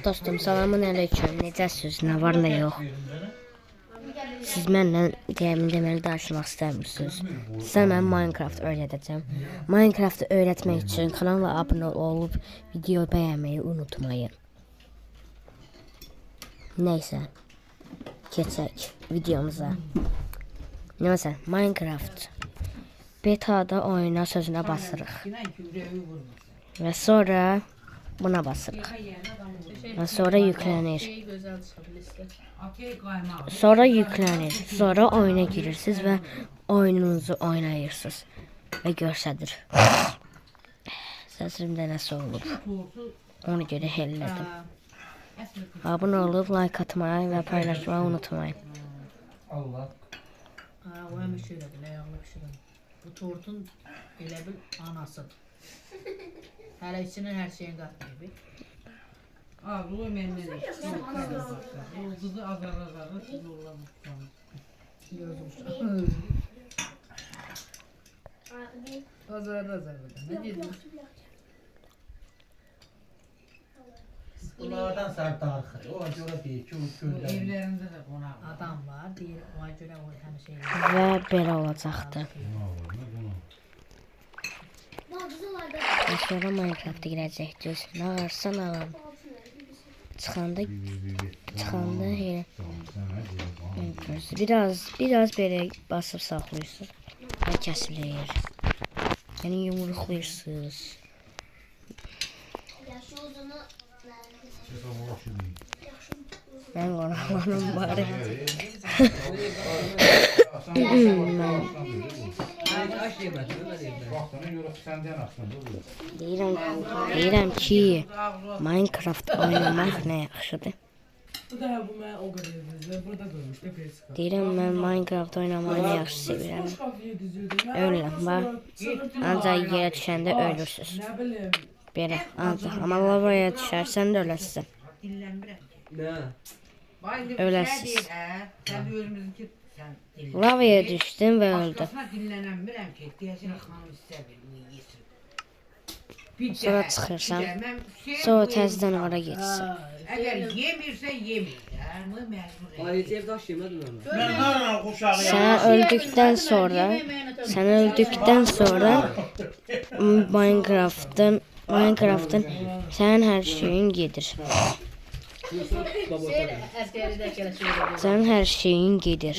Dostum, salamın aleyküm. Necəsiniz? Nə var, nə yox? Siz mənlə deməli danışmaq istəmirsiniz. Sizə mən Minecraft öyrədəcəm. Minecraftı öyrətmək üçün kanala abunə olub video bəyənməyi unutmayın. Neysə, keçək videomuza. Neysə, Minecraft betada oyuna sözünə basırıq. Və sonra buna basırıq. Və sonra yüklənir. Sonra yüklənir. Sonra oyuna girirsiniz və oyununuzu oynayırsınız. Və göstərir. Səsimdə nəsə olub. Ona görə hellədim. Abunə olub like atmayı və paylaşmayı unutmayın. Allah. Ha, o həmişə elə bil, ayaqlı pişirin. Bu tortun elə bil anasıdır. Hələ içinə hər şeyin qatmayıb. Ağlı məndən O qızı azar-azarı yollamış. Azar-azarı. Nə dedim? Bunlardan sən darıxır. Ona görə deyir ki, o göndərir. Evlərində də qonaq var. Adam var, deyir, ona görə o həmişə elə. Və belə olacaqdı. Və sonra Minecraft'a girəcəkdiniz. Nə varsa alalım. Çıxanda elə biraz belə basıb saxlayırsınız və kəsilir. Yəni yumruqlayırsınız. Mən qonaqlarım var. Deyirəm ki, Minecraft oynamaq nə yaxşıdır. Deyirəm, mən Minecraft oynamağı nə yaxşı sevirəm. Ölürəm, bax. Ancaq yerə düşəndə ölürsünüz. Belə, ancaq. Amma lavaya düşərsən də öləsən. Öləsiz. Lavaya düşdüm və öldüm. Sonra çıxırsan, sonra təzədən ora gedirsən. Əgər yemirsə yemir. Sən öldükdən sonra Minecraft'ın sənin hər şeyin gedir. Sənin hər şeyin gedir.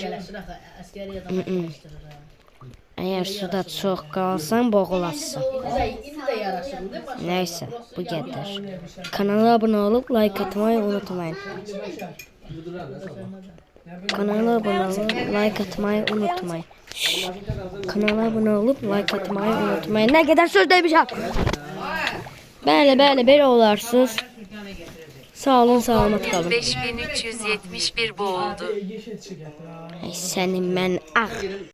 Əgər suda çox qalsan, boğulasın. Nəysə, bu qədər. Kanala abunə olub like atmayı unutmayın. Kanala abunə olub like atmayı unutmayın. Kanala abunə olub like atmayı unutmayın. Nə qədər söz demişəm. Bəli, bəli, belə olarsınız. Sağ olun, salamat qalın. 5371 bu oldu. Ay səni mən ağ.